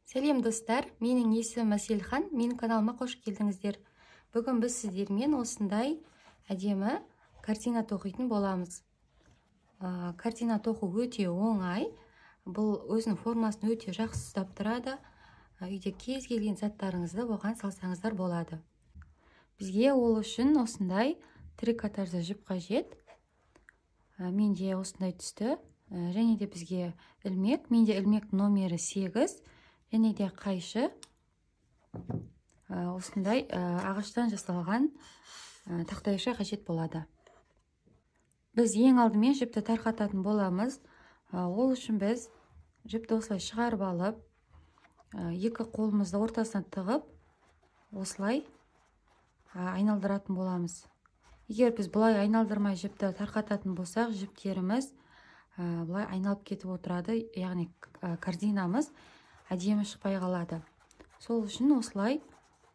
Сәлем достар, менің есімім Әселхан, менің каналыма қош келдіңіздер. Бүгін біз сіздермен осындай әдемі картина тоқитын боламыз. Картина тоқу өте оңай. Бұл өзінің формасын өте жақсы ұстап тұрады. Үйде кез келген заттарыңызды оған салсаңыздар болады. Бізге ол үшін осындай трикотажды жіп қажет. Менде осындай түсті. Және де бізге ілмек, менде ілмек номері 8. Және де қайшы, осындай ағаштан жасалған тақтайша қажет болады. Біз ең алдымен жіпті тарқататын боламыз. Ол үшін біз жіпті осылай шығарып алып, екі қолымызды ортасына тығып, осылай айналдыратын боламыз. Егер біз бұлай айналдырмай жіпті тарқататын болсақ, жіптеріміз бұлай айналып кетіп отырады, яғни корзинамыз әдемі шықпай қалады. Сол үшін осылай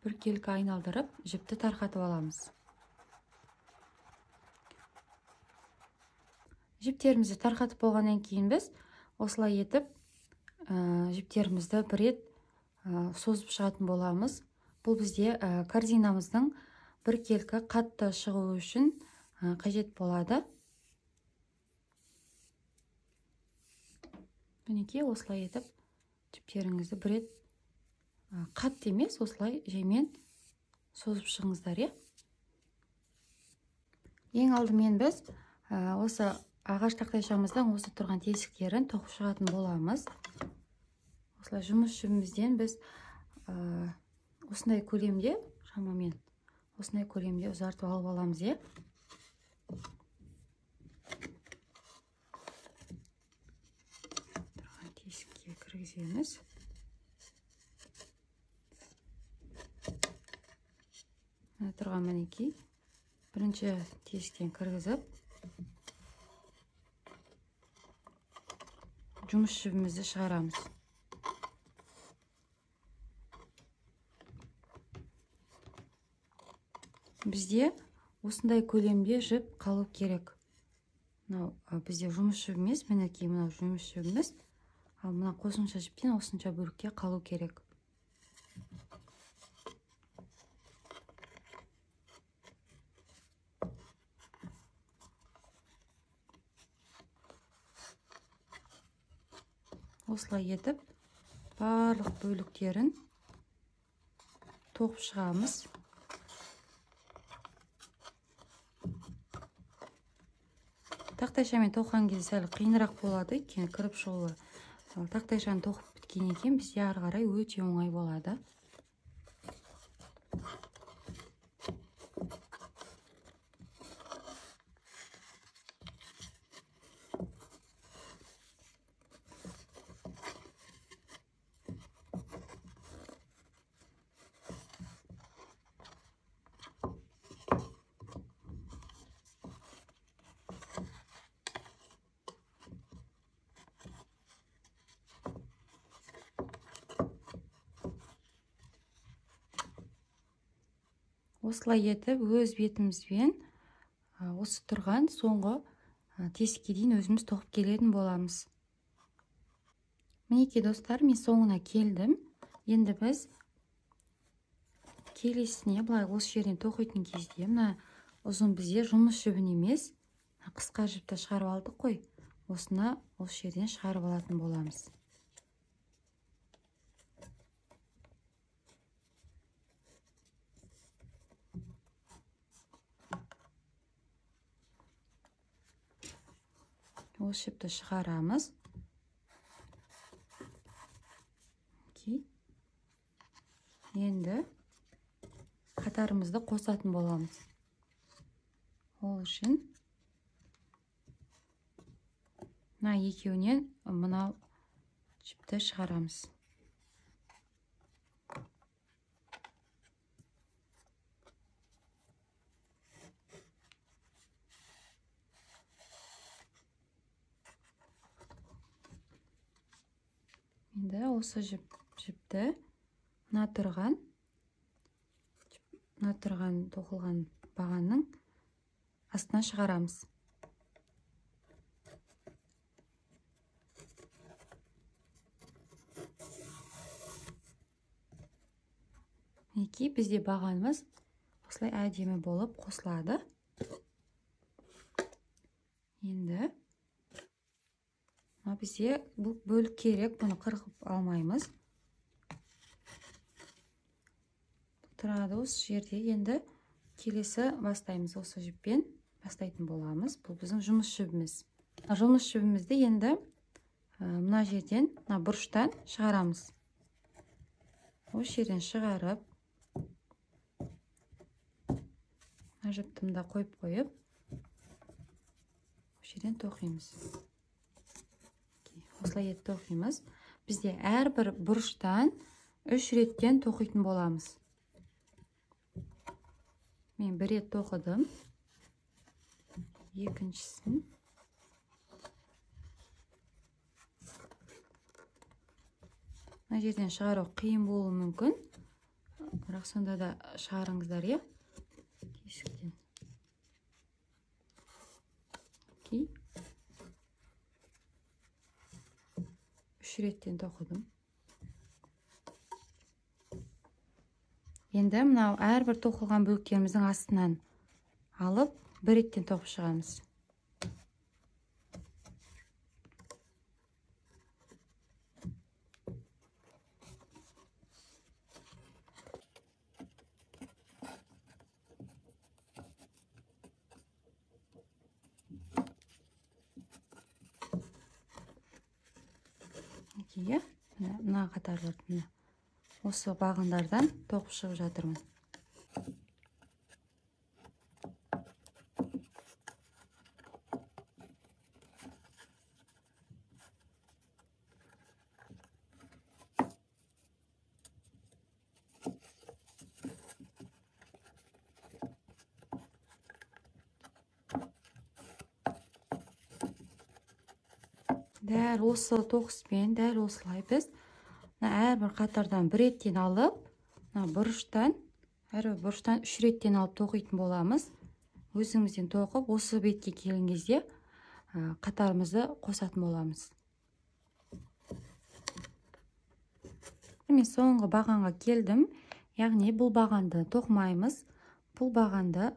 біркелкі айналдырып, жіпті тарқатып аламыз. Жіптерімізді тарқатып болғаннан кейін біз осылай етіп жіптерімізді бір рет созып шығатын боламыз. Бұл бізде корзинамыздың біркелкі қатты шығуы үшін қажет болады. Мінекей осылай етіп жіптеріңізді бір рет қатты емес, осылай жаймен созып шығыңыздар, е? Ең алдымен біз осы ағаш тақтайшамыздың осы тұрған тесіктерін тоқып шығатын боламыз. Осылай жұмыс жібімізден біз осындай көлемде, шамамен осындай көлемде ұзартып алып аламыз, е? Тұрған тесікке кіргіземіз. Мына тұрған мінекей бірінші тесіктен кіргізіп жұмыс жібімізді шығарамыз. Бізде осындай көлемде жіп қалу керек. Мынау бізде жұмыс жібі емес, мінекей мынау жұмыс жібіміз. Ал мына қосымша жіптен осынша бөлікте қалу керек. Осылай етіп барлық бөліктерін тоқып шығамыз. Тақтайшамен тоқыған кезде сәл қиынырақ болады, өйткені кіріп шығуы. Тақтайшаны тоқып біткеннен кейін бізде ары қарай өте оңай болады. Осылай етіп өз бетімізбен осы тұрған соңғы тесікке дейін өзіміз тоқып келетін боламыз. Мінекей достар, мен соңына келдім. Енді біз келесіне былай осы жерден тоқитын кезде мына ұзын бізде жұмыс жібін емес, қысқа жіпті шығарып алдық қой, осыны осы жерден шығарып алатын боламыз. Осы жіпті шығарамыз. Енді қатарымызды қосатын боламыз. Ол үшін мына екеуінен мынау жіпті шығарамыз. Енді осы жіпті мына тұрған тоқылған бағанның астына шығарамыз. Мінекей бізде бағанымыз осылай әдемі болып қосылады. Енді мына бізде бұл бөлік керек, бұны қырқып алмаймыз. Тұрады осы жерде. Енді келесі бастаймыз, осы жіппен бастайтын боламыз. Бұл біздің жұмыс жібіміз. Жұмыс жібімізді енді мына жерден, мына бұрыштан шығарамыз. Осы жерден шығарып, мына жіпті мында қойып қойып, осы жерден тоқимыз. Осылай етіп тоқимыз. Бізде әрбір бұрыштан 3 реттен тоқитын боламыз. Мен бір рет тоқыдым. Екіншісін. Мына жерден шығару қиын болуы мүмкін, бірақ сонда да шығарыңыздар, иә? Тесіктен. Окей. 3 реттен тоқыдым. Енді мынау әрбір тоқылған бөліктеріміздің астынан алып, бір реттен тоқып шығамыз. Мінекей, мына қатарларды мына осы бағандардан тоқып шығып жатырмын. Дәл осы тоқыспен, дәл осылай біз әрбір қатардан бір реттен алып, мына бұрыштан, әрбір бұрыштан 3 реттен алып тоқитын боламыз. Өзімізден тоқып, осы бетке келген кезде қатарымызды қосатын боламыз. Мен соңғы бағанға келдім. Яғни бұл бағанды тоқымаймыз. Бұл бағанды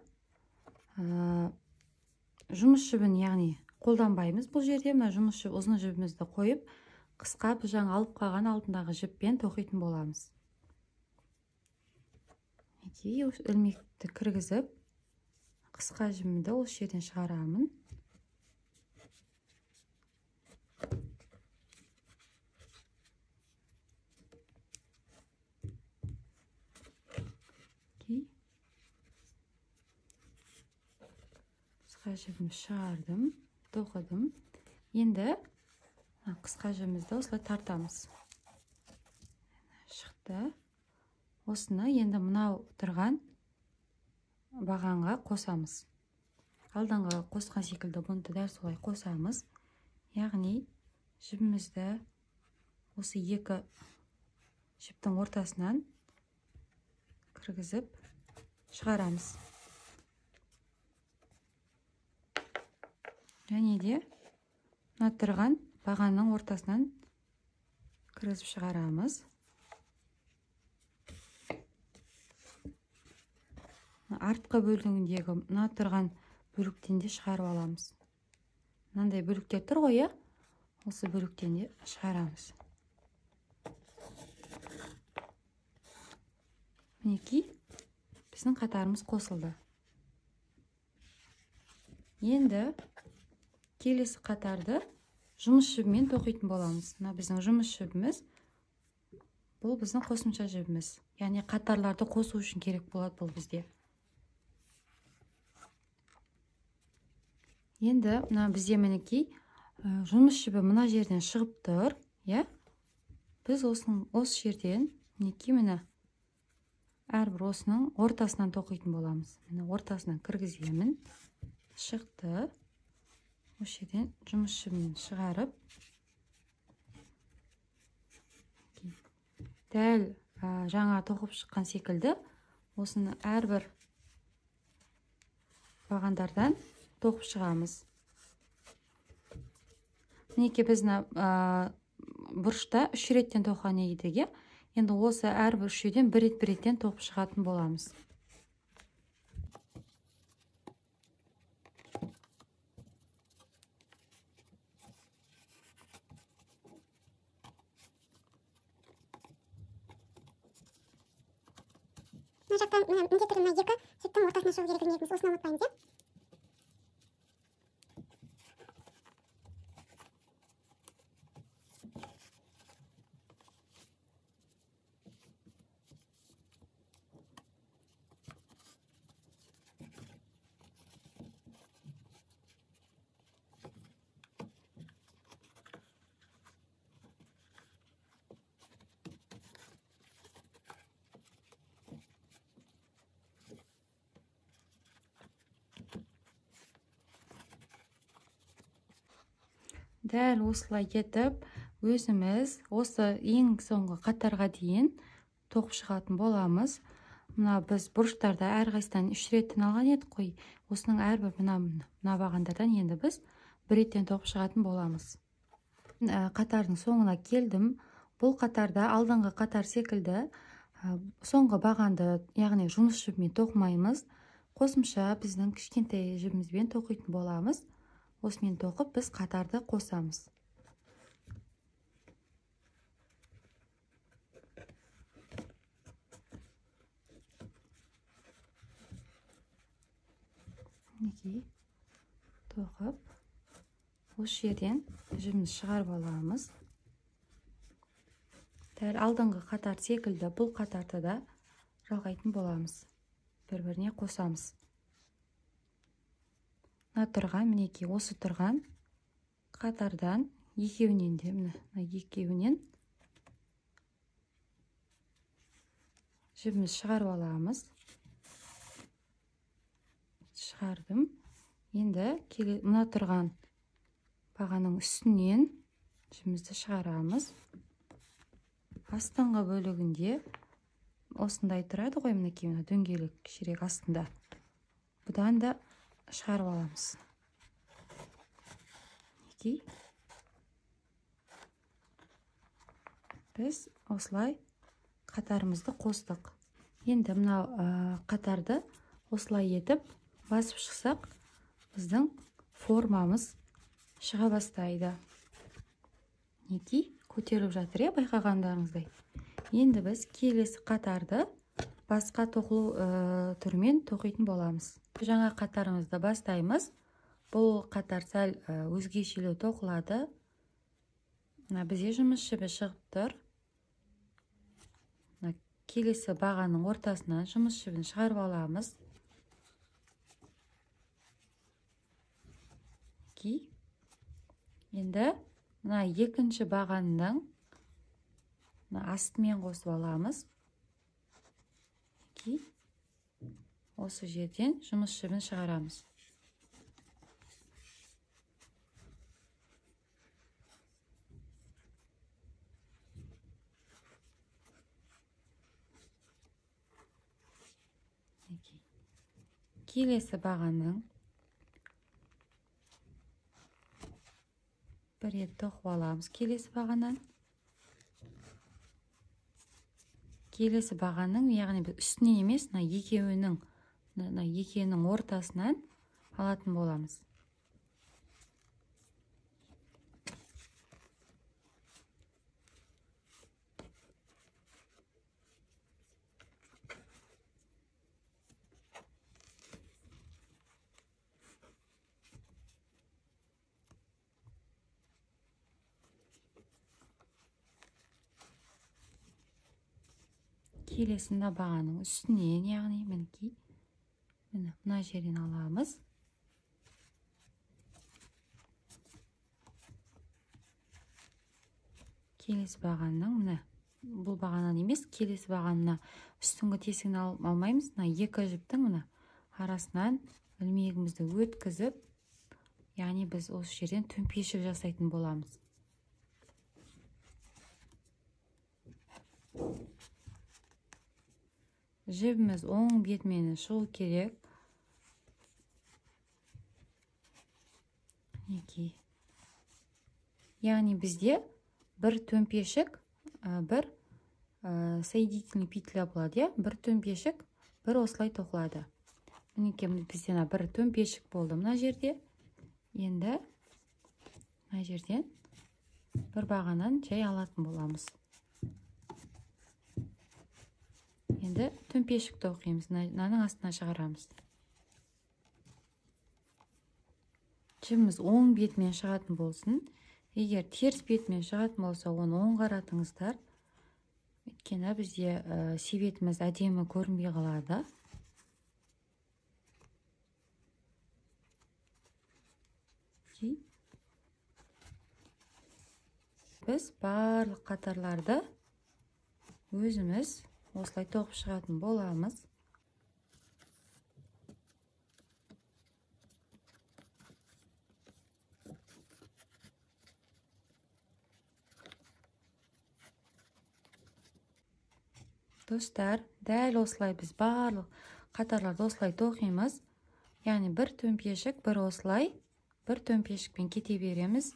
жұмыс жібін, яғни қолданбаймыз. Бұл жерде мына жұмыс жіп, ұзын жібімізді қойып, қысқа біз жаңа алып қалған алдындағы жіппен тоқитын боламыз. Мінекей, ілмекті кіргізіп, қысқа жібімді осы жерден шығарамын. Қысқа жібімді шығардым, тоқыдым. Енді қысқа жібімізді осылай тартамыз. Шықты. Осыны енді мынау тұрған бағанға қосамыз. Алдыңғы қосқан секілді бұны дәл солай қосамыз. Яғни жібімізді осы екі жіптің ортасынан кіргізіп шығарамыз. Және де мына тұрған бағанның ортасынан кіргізіп шығарамыз. Артқы бөлігіндегі мына тұрған бөліктен де шығарып аламыз. Мынандай бөліктер тұр ғой, иә? Осы бөліктен де шығарамыз. Мінекей, біздің қатарымыз қосылды. Енді келесі қатарды жұмыс жібімен тоқитын боламыз. Мына біздің жұмыс жібіміз, бұл біздің қосымша жібіміз. Яғни қатарларды қосу үшін керек болады бұл бізде. Енді мына бізде мінекей жұмыс жібі мына жерден шығып тұр, иә? Біз осы жерден мінекей міне әрбір осының ортасынан тоқитын боламыз. Міне ортасынан кіргіземін. Шықты. Осы жерден жұмыс жібімен шығарып, дәл жаңа тоқып шыққан секілді осыны әрбір бағандардан тоқып шығамыз. Мінекей біз бұрышта 3 реттен тоқыған едік, иә? Енді осы әрбір үшеуден бір рет бір реттен тоқып шығатын боламыз. Мына жақтан мына міндетті түрде мына екі жіптің ортасына шығу керек ілмегіміз, осыны ұмытпаймыз, иә? Дәл осылай етіп өзіміз осы ең соңғы қатарға дейін тоқып шығатын боламыз. Мына біз бұрыштарда әрқайсыдан 3 реттен алған едік қой. Осының әрбір мына бағандардан енді біз бір реттен тоқып шығатын боламыз. Қатардың соңына келдім. Бұл қатарда алдыңғы қатар секілді соңғы бағанды, яғни жұмыс жібімен тоқымаймыз. Қосымша біздің кішкентай жібімізбен тоқитын боламыз. Осымен тоқып біз қатарды қосамыз. Мінекей тоқып осы жерден жібімізді шығарып аламыз. Дәл алдыңғы қатар секілді бұл қатарды да жалғайтын боламыз. Бір-біріне қосамыз. Мына тұрған, мінекей осы тұрған қатардан екеуінен де, мына екеуінен жібімізді шығарып аламыз. Шығардым. Енді мына тұрған бағаның үстінен жібімізді шығарамыз. Астыңғы бөлігінде осындай тұрады ғой, мінекей мына дөңгелек кішірек астында. Бұдан да шығарып аламыз. Мінекей. Біз осылай қатарымызды қостық. Енді мына қатарды осылай етіп басып шықсақ, біздің формамыз шыға бастайды. Мінекей, көтеріліп жатыр, байқағандарыңыздай. Енді біз келесі қатарды басқа тоқылу түрімен тоқитын боламыз. Жаңа қатарымызды бастаймыз. Бұл қатар сәл өзгешелеу тоқылады. Мына бізде жұмыс жібі шығып тұр. Мына келесі бағаның ортасынан жұмыс жібін шығарып аламыз. Енді мына екінші бағаның мына астымен қосып аламыз. Осы жерден жұмыс жібін шығарамыз. Келесі бағаның бір рет тоқып аламыз. Келесі бағанан келесі бағаның, яғни біз үстінен емес, мына екеуінің ортасынан алатын боламыз. Келесінде бағаның үстінен, яғни мінекей, міне мына жерден аламыз. Келесі бағаның, міне бұл бағанан емес, келесі бағанына үстіңгі тесігін алмаймыз. Мына екі жіптің мына арасынан ілмегімізді өткізіп, яғни біз осы жерден төмпешік жасайтын боламыз. Жібіміз оң бетімен шығу керек. Мінекей. Яғни бізде бір төмпешік, бір Соединительный петля болады, иә, бір төмпешік, бір осылай тоқылады. Мінекей бізде мына бір төмпешік болды мына жерде. Енді мына жерден бір бағанан жай алатын боламыз. Енді төмпешік тоқимыз, мынаның астына шығарамыз. Жібіміз оң бетімен шығатын болсын. Егер теріс бетімен шығатын болса, оны оң қаратыңыздар. Өйткені бізде себетіміз әдемі көрінбей қалады. Біз барлық қатарларды өзіміз осылай тоқып шығатын боламыз. Достар, дәл осылай біз барлық қатарларды осылай тоқимыз. Яғни бір төмпешік, бір осылай, бір төмпешікпен кете береміз.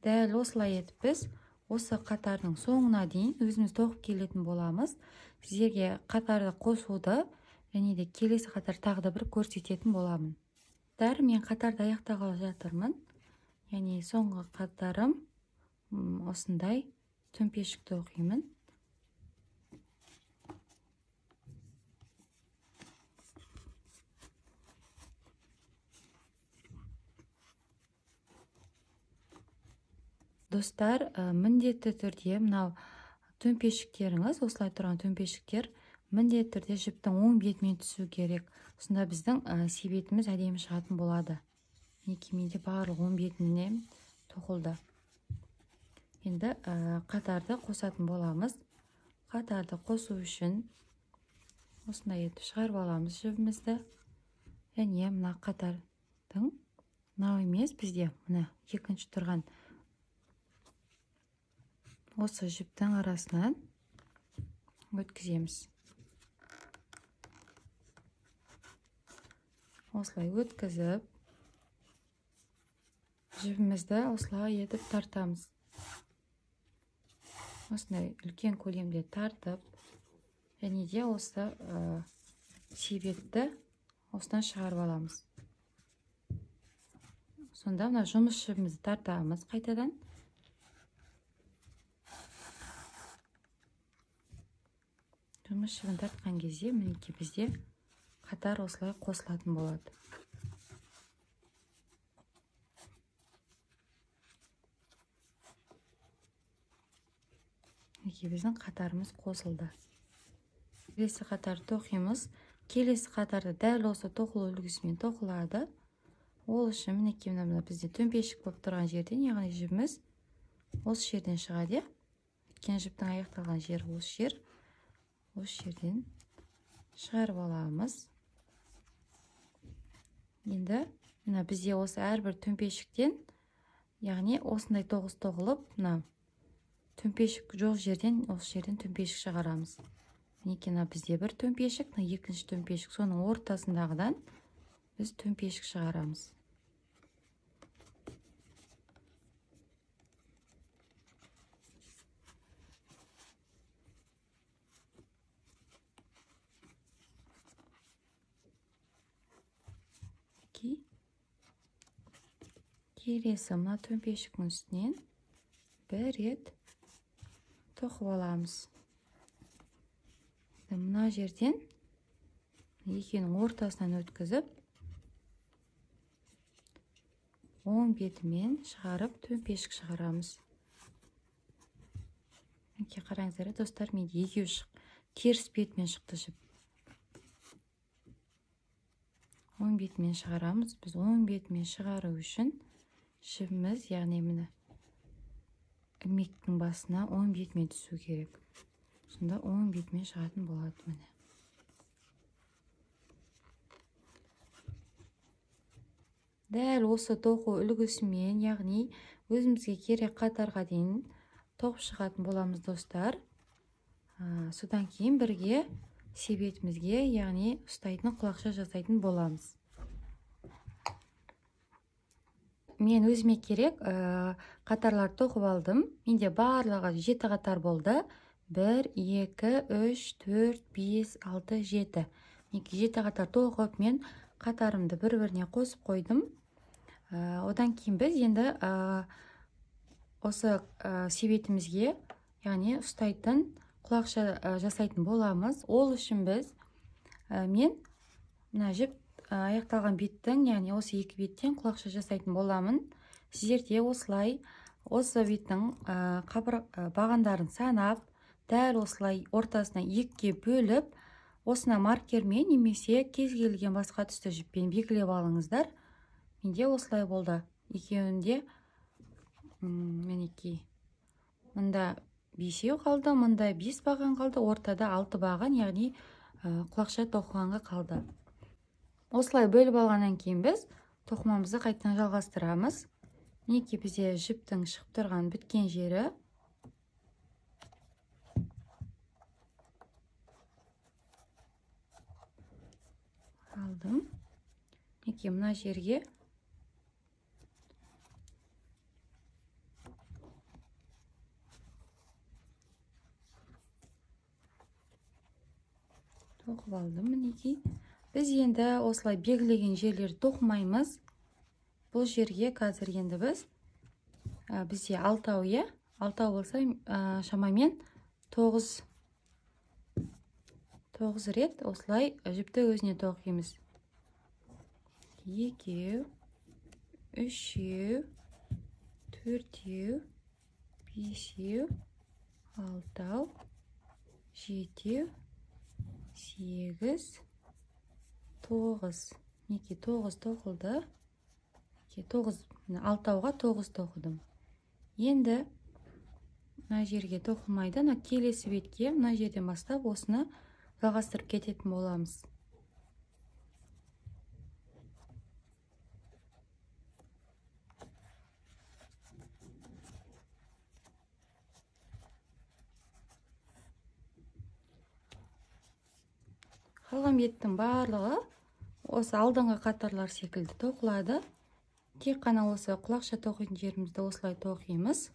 Дәл осылай етіп біз осы қатардың соңына дейін өзіміз тоқып келетін боламыз. Сіздерге қатарды қосуды және де келесі қатар тағы да бір көрсететін боламын. Достар, мен қатарды аяқтағалы жатырмын. Яғни соңғы қатарым осындай төмпешік тоқимын. Достар, міндетті түрде мынау төмпешіктеріңіз, осылай тұрған төмпешіктер міндетті түрде жіптің оң бетімен түсу керек. Сонда біздің себетіміз әдемі шығатын болады. Мінекей менде барлық оң бетінен тоқылды. Енді қатарды қосатын боламыз. Қатарды қосу үшін осындай етіп шығарып аламыз жібімізді. Және мына қатардың мынау емес, бізде мына екінші тұрған осы жіптің арасынан өткіземіз. Осылай өткізіп, жібімізді осылай етіп тартамыз. Осындай үлкен көлемде тартып, және де осы себетті осыдан шығарып аламыз. Сонда мына жұмыс жібімізді тартамыз қайтадан. Жұмыс жібін тартқан кезде мінекей бізде қатар осылай қосылатын болады. Мінекей біздің қатарымыз қосылды. Келесі қатар тоқимыз. Келесі қатарды дәл осы тоқылу үлгісімен тоқылады. Ол үшін мінекей мына бізде төмпешік болып тұрған жерден, яғни жібіміз осы жерден шығады, иә? Өйткені жіптің аяқталған жері осы жер. Осы жерден шығарып аламыз. Енді мына бізде осы әрбір төмпешіктен, яғни осындай тоғыз тоқылып, мына төмпешік жоқ жерден осы жерден төмпешік шығарамыз. Мінекей мына бізде бір төмпешік, мына екінші төмпешік, соның ортасындағыдан біз төмпешік шығарамыз. Келесі мына төмпешіктің үстінен бір рет тоқып аламыз. Мына жерден екеуінің ортасынан өткізіп, оң бетімен шығарып төмпешік шығарамыз. Мінекей қараңыздар, достар, менде екеуі теріс бетімен шықты жіп. Оң бетімен шығарамыз. Біз оң бетімен шығару үшін жібіміз, яғни міне ілмектің басына оң бетімен түсу керек. Сонда оң бетімен шығатын болады міне. Дәл осы тоқу үлгісімен, яғни өзімізге керек қатарға дейін тоқып шығатын боламыз, достар. Содан кейін бірге себетімізге, яғни ұстайтын құлақша жасайтын боламыз. Мен өзіме керек қатарлар тоқып алдым. Менде барлығы 7 қатар болды. 1, 2, 3, 4, 5, 6, 7. Мінекей 7 қатар тоқып, мен қатарымды бір-біріне қосып қойдым. Одан кейін біз енді осы себетімізге, яғни ұстайтын құлақша жасайтын боламыз. Ол үшін біз мен мына жіп аяқталған беттің, яғни осы екі беттен құлақша жасайтын боламын. Сіздер де осылай осы беттің бағандарын санап, дәл осылай ортасына екіге бөліп, осына маркермен немесе кез келген басқа түсті жіппен белгілеп алыңыздар. Менде осылай болды. Екеуінде мінекей мында 5 қалды, мында 5 баған қалды, ортада 6 баған, яғни құлақша тоқығанға қалды. Осылай бөліп алғаннан кейін біз тоқымамызды қайтадан жалғастырамыз. Мінекей бізде жіптің шығып тұрған біткен жері. Алдым. Мінекей мына жерге тоқып алдым. Мінекей біз енді осылай белгілеген жерлерді тоқымаймыз. Бұл жерге қазір енді бізде 6, иә? 6 болса, шамамен 9 рет осылай жіпті өзіне тоқимыз. 2, 3, 4, 5, 6, 7, 8, 9. Мінекей 9 тоқылды. 9, 6-ға 9 тоқыдым. Енді мына жерге тоқылмайды, мына келесі бетке мына жерден бастап осыны жалғастырып кететін боламыз. Қалған беттің барлығы осы алдыңғы қатарлар секілді тоқылады. Тек қана осы құлақша тоқитын жерімізді осылай тоқимыз.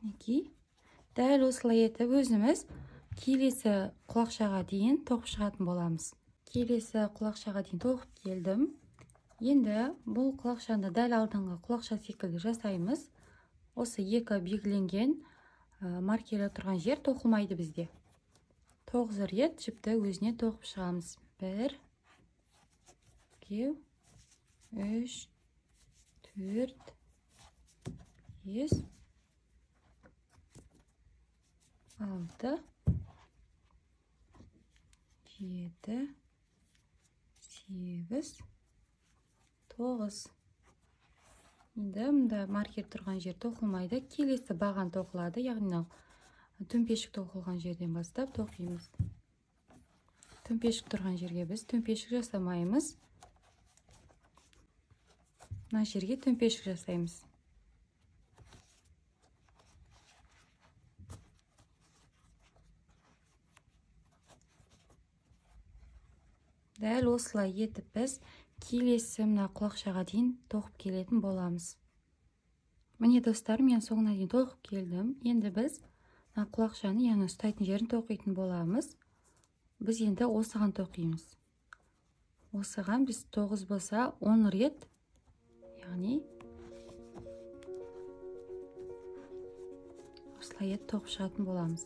Мінекей дәл осылай етіп өзіміз келесі құлақшаға дейін тоқып шығатын боламыз. Келесі құлақшаға дейін тоқып келдім. Енді бұл құлақшаны дәл алдыңғы құлақша секілді жасаймыз. Осы екі белгіленген маркерлер тұрған жер тоқылмайды бізде. 9 рет жіпті өзіне тоқып шығамыз. 1, 2, 3, 4, 5, 6, 7, 8, 9. Енді мында маркер тұрған жер тоқылмайды. Келесі баған тоқылады, яғни мынау төмпешік тоқылған жерден бастап тоқимыз. Төмпешік тұрған жерге біз төмпешік жасамаймыз. Мына жерге төмпешік жасаймыз. Дәл осылай етіп біз келесі мына құлақшаға дейін тоқып келетін боламыз. Міне достар, мен соңына дейін тоқып келдім. Енді біз мына құлақшаны, яғни ұстайтын жерін тоқитын боламыз. Біз енді осыған тоқимыз. Осыған біз 9 болса 10 рет, яғни осылай етіп тоқып шығатын боламыз.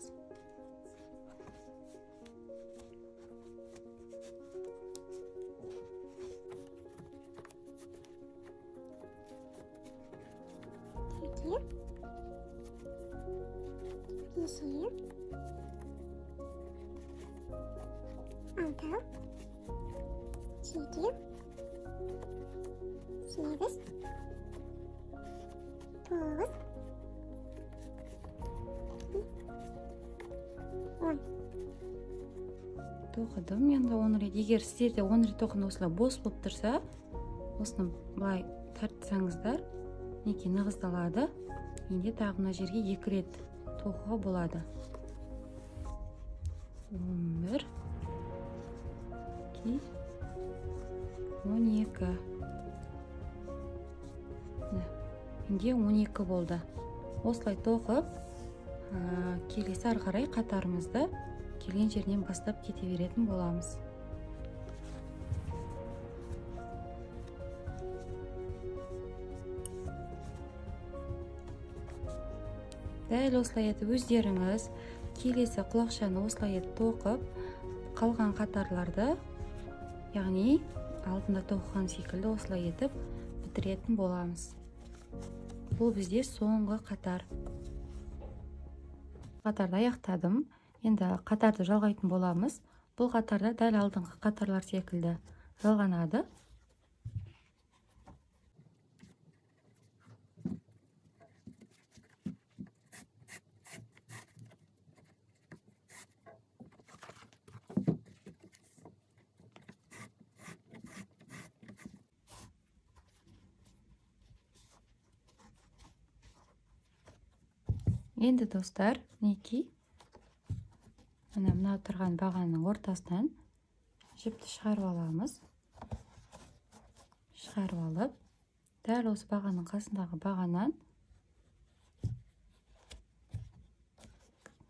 5, 6, 7, 8, 9, 10. Тоқыдым енді 10 рет. Егер сіздерде 10 рет тоқыны осылай бос болып тұрса, осыны былай тартсаңыздар, мінекей нығыздалады. Енді тағы мына жерге 2 рет тоқуға болады. 11, 2, 12. Менде 12 болды. Осылай тоқып, келесі ары қарай қатарымызды келген жерінен бастап кете беретін боламыз. Дәл осылай етіп өздеріңіз келесі құлақшаны осылай етіп тоқып, қалған қатарларды, яғни алдында тоқыған секілді осылай етіп бітіретін боламыз. Бұл бізде соңғы қатар. Қатарды аяқтадым. Енді қатарды жалғайтын боламыз. Бұл қатарда дәл алдыңғы қатарлар секілді жалғанады. Енді достар, мінекей мына мына тұрған бағаның ортасынан жіпті шығарып аламыз. Шығарып алып, дәл осы бағаның қасындағы бағанан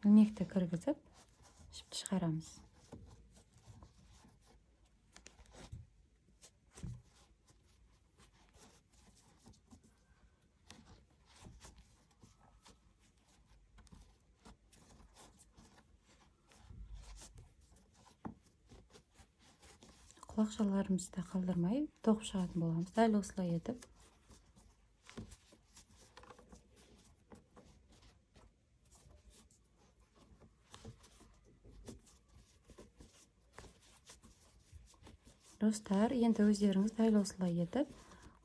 ілмекті кіргізіп, жіпті шығарамыз. Құлақшаларымызды қалдырмай тоқып шығатын боламыз. Дәл осылай етіп. Достар, енді өздеріңіз дәл осылай етіп,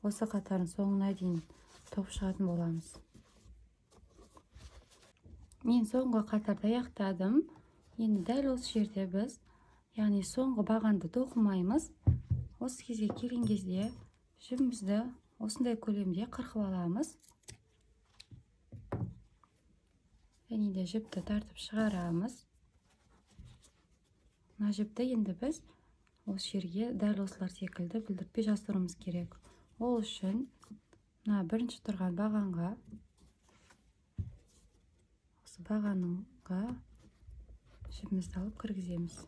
осы қатардың соңына дейін тоқып шығатын боламыз. Мен соңғы қатарды аяқтадым. Енді дәл осы жерде біз, яғни соңғы бағанды тоқымаймыз. Осы кезге келген кезде жібімізді осындай көлемде қырқып аламыз. Және де жіпті тартып шығарамыз. Мына жіпті енді біз осы жерге дәл осылар секілді білдіртпей жасыруымыз керек. Ол үшін мына бірінші тұрған бағанға, осы бағанға жібімізді алып кіргіземіз.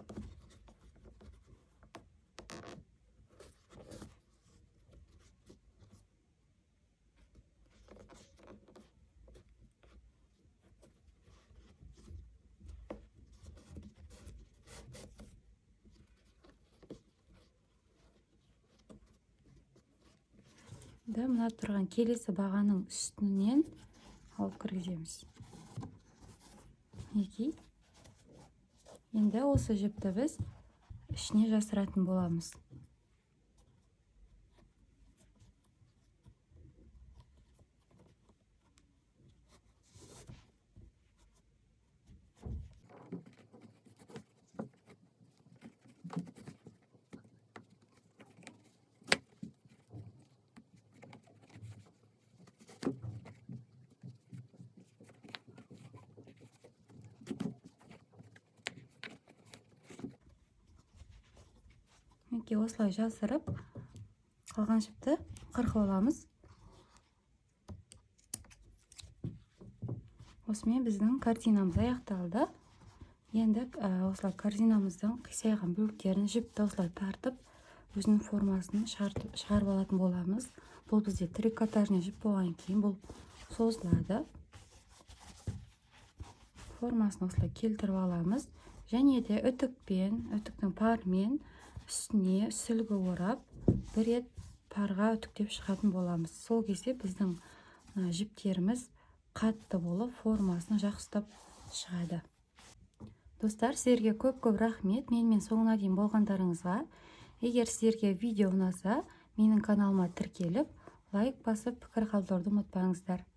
Да, мына тұрған келесі бағаның үстінен алып кіргіземіз. Мінекей. Енді осы жіпті біз ішіне жасыратын боламыз. Мінекей осылай жасырып, қалған жіпті қырқып аламыз. Осымен біздің картинамыз аяқталды. Енді осылай корзинамыздың қисайған бөліктерін жіпті осылай тартып, өзінің формасын шығарып алатын боламыз. Бұл бізде трикотажный жіп болған кейін бұл созылады. Формасын осылай келтіріп аламыз. Және де үтікпен, үтіктің парымен үстіне сүлгі орап, бір рет парға үтіктеп шығатын боламыз. Сол кезде біздің жіптеріміз қатты болып, формасын жақсы ұстап шығады. Достар, сіздерге көп-көп рахмет менімен соңына дейін болғандарыңызға. Егер сіздерге видео ұнаса, менің каналыма тіркеліп, лайк басып, пікір қалдыруды ұмытпаңыздар.